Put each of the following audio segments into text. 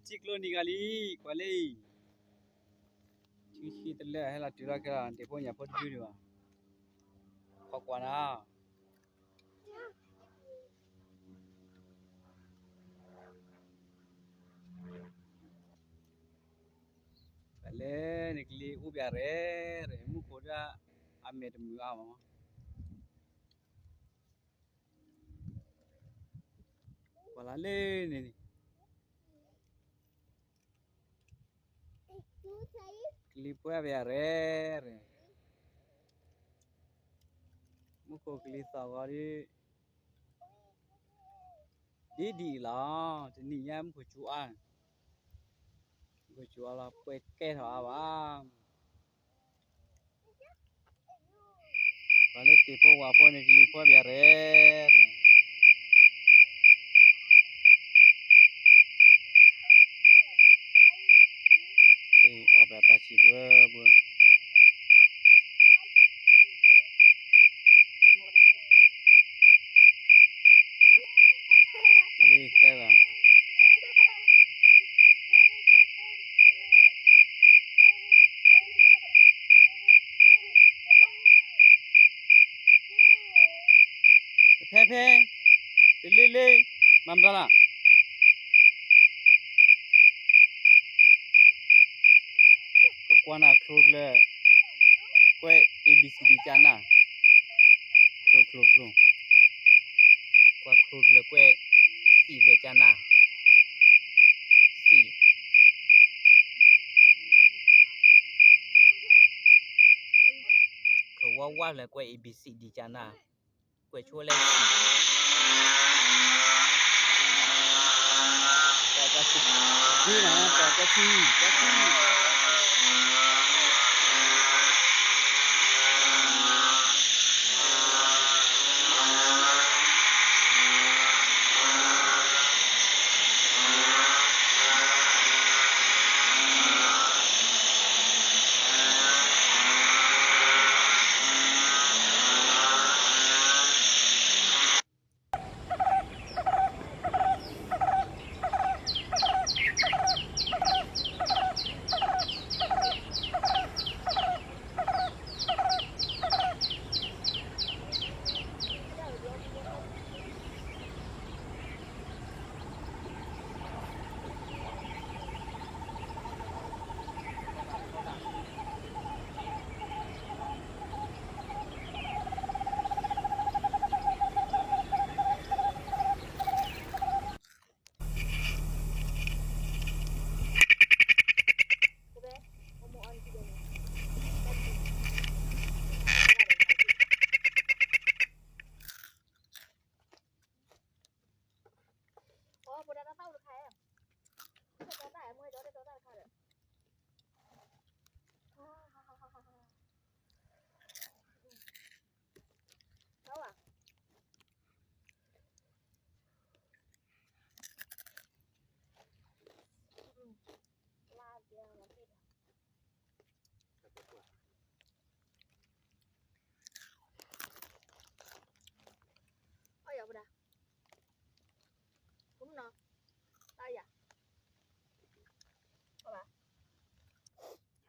ထံကျိနံၤဂၤလံ, ကွၢ်လံ, ထံဆံတလၢဟဲလီၤတုၤလီၤခဲလီၤ, ဒ့ၣ်ဖိညၣ်ဖိတဒုဒံးဘၣ်, ခီကွၢ်နၤ, ပလဲၤန့ၣ်ကလံၤအူပၠးရဲၣ်ရဲၣ်, မူခိၣ်ဒၣ်အမဲာ်တမုာ်အါမး, ကွၢ်လၢလၢန့ၣ်န့ၣ် ကလံၤပှဲၤပၠးရဲၣ်ရဲၣ်, မူခိၣ်ကလံၤသီၣ်ဂီၤဒ် ဒ်ဒ်အံၤလီၤ, တနံၤညါမူခိၣ်စူၤအါ, မူခိၣ်စူၤအါလီၤ ပှဲၤကဲထီၣ်အါဘၣ်. ပှၤလၢသ့ၣ်ဖိဝၣ်ဖိန့ၣ် ကလံၤဖိပၠးရဲၣ်, အီၣ်ပၠးတၢ်ဆံးဘှၢဘှၢ လံသၢဂၤ ဖဲဖဲ တလ့လ့ မၤမတၤလၢ် ကကွၢ်နၤချိဖျၢၣ် ကွဲး A B C D ကၢ်နၢ်, ချိချိချိ, ကွၢ်ချိဖျၢၣ်ကွဲး စံၣ်ဖျၢၣ်ကၢ်နၢ်, စံၣ်, ချိဝါဝါဖျၢၣ်ကွဲး A B C D ကၢ်နၢ်, ကွဲးဆိလၢ စံၣ်, တၢ်ဆံး, ဒ်နၤ တၢ်ဆံး, တၢ်ဆံး.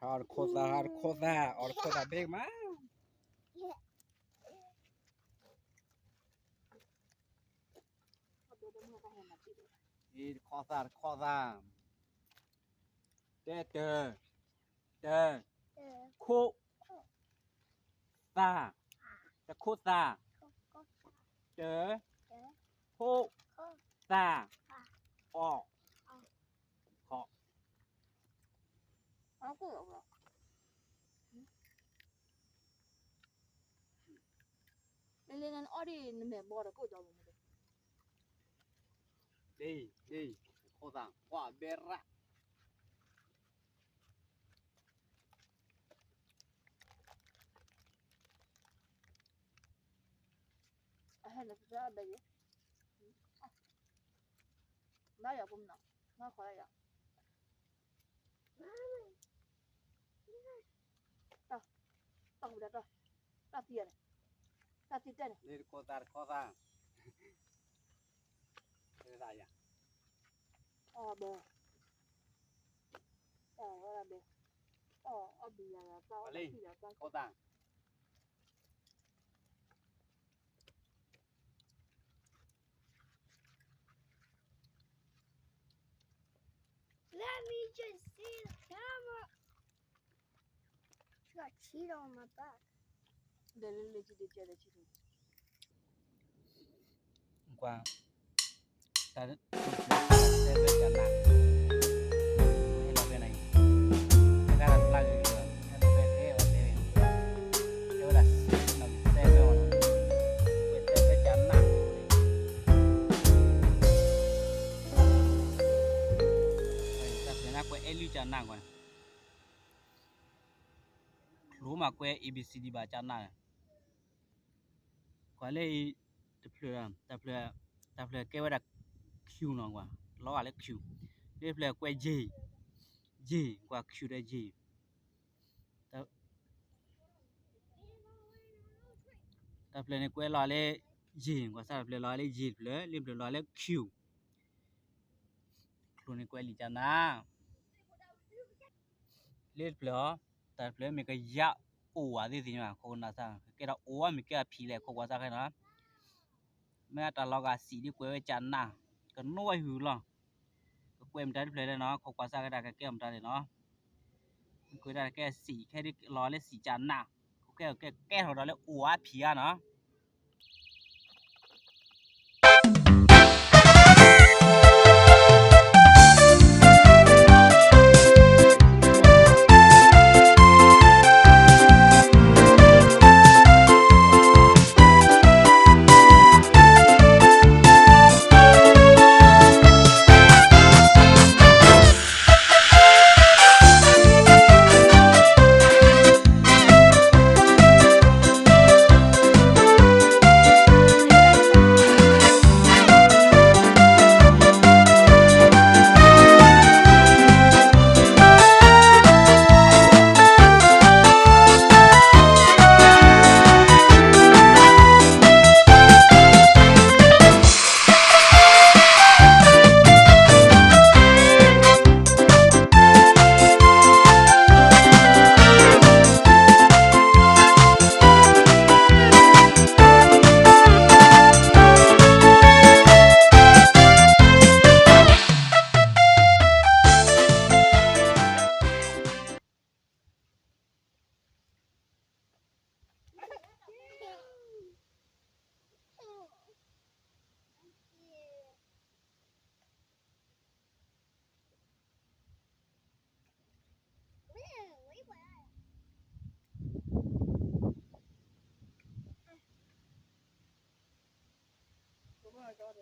Hard core သး, hard core သး, အီၣ်တခိၣ်သး ဟးတခိၣ်သး ဘ့ၣ်ကမး, တခိၣ်သး တခိၣ်သး, တဲတၢ, တၢ, ခိၣ်, သး, တခိၣ်သး, တ, ခိၣ်, သး, အီၣ်, ခိၣ်. လၢလၢနအီၣ်ဒ်နမဲာ်ဘီဒီးကိၣ်ဒီးမ့ၢ်, ဒ်, ဒ်, ခိၣ်သးကွၢ်ဘဲရၣ်. အဟဲနကစၢ်ဘဲယိ, ဘၣ်ယၤဖိမနီၤ, မၤခီလၢယၤ, တၢ်, တၢ်ဝံၤဒၣ်တၢ်, တၢ်သံယၤန့ၣ်, တၢ်သံတဲန့ၣ်, လၢတခိၣ်သးတခိၣ်သး, တၢ်ယၤ, အီၣ်ဘၢ, အီၣ်ဘံယၤ အီၣ်ဘံယၤ အီၣ်သၣ် Let me just see the camera. She got cheat on my back. ကွၢ် တၢ် တၢ် တၢ် တၢ် တၢ် တၢ် တၢ်ဖျဲးနၢ်ကွဲးအဲလုၢ်ကနၣ်ကွၢ်န့ၣ် ချိမးကွဲ A B C D ဘၣ်ကနၣ် ကွၢ်လၢအံၤ တဖျၢၣ် တၢ်ဖျၢၣ် တၢ်ဖျၢၣ်ကဲဝဲဒၣ် Q နီၤကွၢ် လီၤဂာ်လၢ Q လၢတဖျၢၣ်ကွဲး J J ကွၢ် Q ဒီး J တၢ်ဖျၢၣ်န့ၣ်ကွဲးလီၤလၢ J ကွၢ်စၢ်တဖျၢၣ်လီၤလၢ J တဖျၢၣ် လၢတဖျၢၣ်လီၤလၢ Q ချိန့ၣ်ကွဲးလံာ်ကနၣ် လၢတဖျၢၣ်အီၤ တၢ်တဖျၢၣ်မ့ၢ်ကယၢ်အိၣ်ဝဲသ့ၣ်သ့ၣ်ညါ ခိၣ်နၢ်သၣ် ကကဲထီၣ်အိၣ်ဝဲမ့ၢ်ကဲထီၣ်ဖံးလဲၣ် ခိၣ်ကွၢ်စၢ်ခဲနီၤ မ့ၢ်အတၢ်လီၤဂာ်စံးဒ်ကွဲးဝဲကနၣ် ကနိးဝဲဟုလီၤ ကကွဲးမတၤတဖျၢၣ်လဲၣ်နီၤ ခိၣ်ကွၢ်စၢ်ကဒၣ်ကကဲထီၣ်မတၤလဲၣ်နီၤ မ့ၢ်ကွဲးတၢ်ကဲစံး ခဲဒ်လီၤလၢစံးကနၣ် ကကဲထီၣ်ဒီးလၢအိၣ်ဝဲ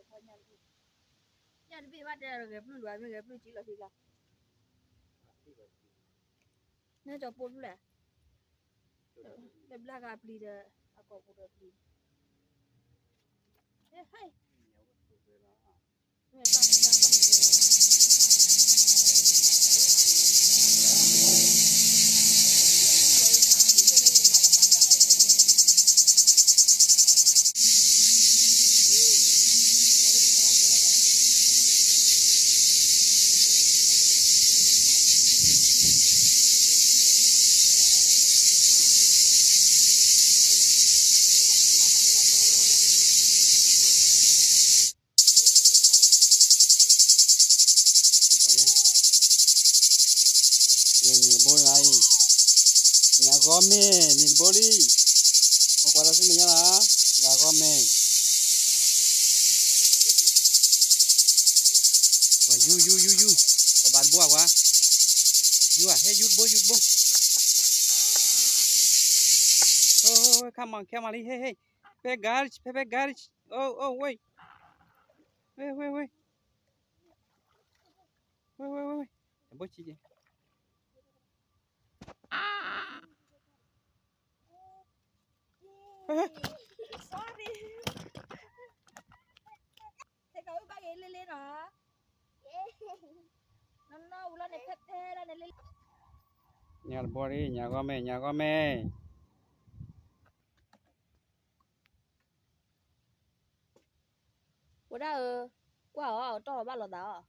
ဖံးဧါနီၤ ညၣ်တဘ့ၣ်ဘၣ်တဲဂဲၤပျုၢ်လီၤ မ့ၢ်ဂဲၤပျုၢ်ကံလီၤသံလီၤ နဲကၠီပိၢ်ဖျဲၣ် လၢဘျါဂၤပျံၤဒီး အကိာ်ပူၤဒီးပျံၤ ဟဲ ဟဲ မ့ၢ်ဘၣ်ပျံၤဂၤကိာ်ပူၤ န့ၣ်တဘိလၢအံၤ ညၣ်ဂီၤမ့ၢ် န့ၣ်တဘိလံ ပကွၢ်လီၤဆူမဲာ်ညါလီၤ ညၣ်ဂီၤမ့ၢ် ပှၤယူ ယူ ယူ ယူ ပဘၣ်တဘိအကွၢ် ယူဧါ ဟဲယူတဘိ ယူတဘိ ဟဲ ဟဲ come on, come on လံ ဟဲ ဟဲ ဖဲ garage ဖဲ ဖဲ garage အိ အိ ဝဲ ဝဲ ဝဲ ဝဲ ဝဲ ဝဲ တဘိဆံး sorry ထဲကဘၣ်ဂ့ၤလ့လ့နီၤ နီၢ်နီၢ်ဝံၤလီၤန့ၣ် ဖဲဖဲလီၤန့ၣ်လ့ ညၣ်တဘိလံ ညၣ်ဂီၤမ့ၢ် ညၣ်ဂီၤမ့ၢ် ဝဲဒၣ်ဧၢ, ကွၢ်အီၤ အတီၢ်ဘၣ်လိာ်သးအီၤ.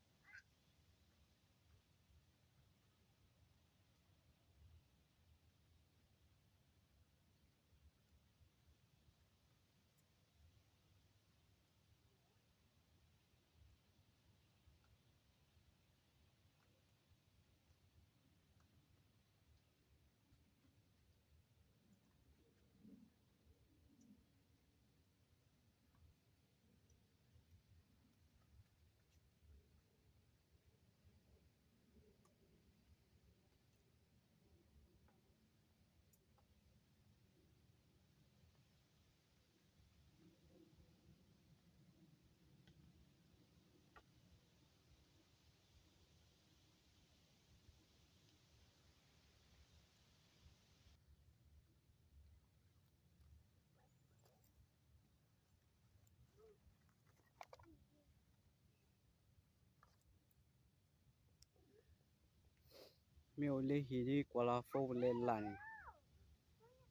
မ့ၢ်အိၣ်လၢဟံၣ်ဒ်ကွၢ်လီၤဖိပလဲၤလၢ်န့ၣ်,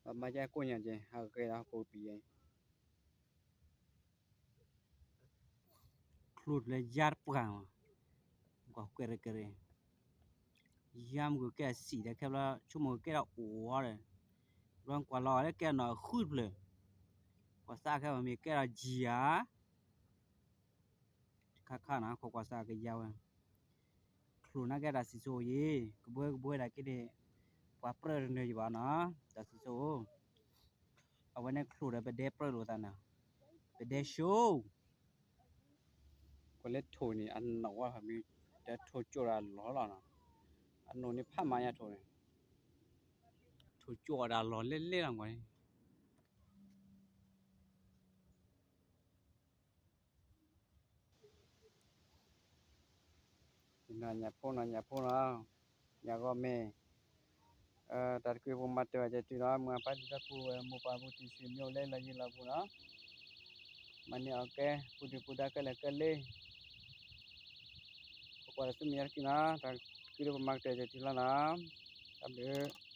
ဘၣ်မၤကဲကိၣ်ညါကဲ ဟးဂဲၤဒီးဟီၣ်ခိၣ်ပံၤယဲ, ချိၣ်တဖျၢၣ်ယါတပှၢ်မး, ကွၢ်ကွဲးရကရ့, ယါမ့ၢ်ကကဲအစံၣ်ဒီးခဲဘျီ ဆိကမိၣ်ကကဲထီၣ်အိၣ်ဝဲဒီး, ဘျီကွၢ်လီၤလၢကဲနီၢ်ဃုတဖျၢၣ်, ကွၢ်သးခဲဘၣ်မ့ၢ်ကဲထီၣ်ယံာ်ဧါ တခါခါန့ၣ် ခိးကွၢ်စးကယါဝဲ, ချိၣ်နာ်က့တၢ်စံၣ်စိၤအံၤ, ကဘှဲကဘှဲဒၣ်က့န့ၣ်, ပှၤပြၢတနၢၤယံၤဘၣ်နီၤ, တၢ်စံၣ်စိၤ, အဝဲန့ၣ်ချိၣ်ဒီးပဒဲပြၢလိာ်သးန့ၣ်, ပဒဲၡိ, ကွၢ်လၢထိၣ်န့ၣ် အနိၣ်ဝဲဖးမံ, ဒီးထိၣ်ကၠိၣ်တၢ်လီၢ်လီၤနီၤ, အနိၣ်န့ၣ်ဖးမၤညါထိၣ်န့ၣ်, ထိၣ်ကၠိၣ်တၢ်လီၢ်လဲၣ်လဲၣ်လီၤကွၢ်န့ၣ် ညၣ်ဖိနီၤ ညၣ်ဖိနီၤ, ညၣ်ဂီၤမ့ၢ်, တၢ်တကွံပမၤတၢ်ဘၣ်ကဲတုၤနီၤ, မုၢ်အပၢ်ဒုၣ်တၢ်ပူၤဝဲ မိၢ်ပၢ်ဖိတံၢ်ဆံးမ့ၢ်အိၣ်လၢလီၢ်ယံၤလီၢ်ဘူးနီၤ, မၤန့ၢ်အီၣ်ကဲ ပူၤဒုၣ်ပူၤဒါခဲလၢာ်ခဲလၢာ်, ပကွၢ်တၢ်ဆူမဲာ်ညါတက့ၢ်နီၤ, တၢ်တကွံလၢပမၤကတၢၢ်ကဲတုၤလီၤနီၤ, တၢ်ဘျုး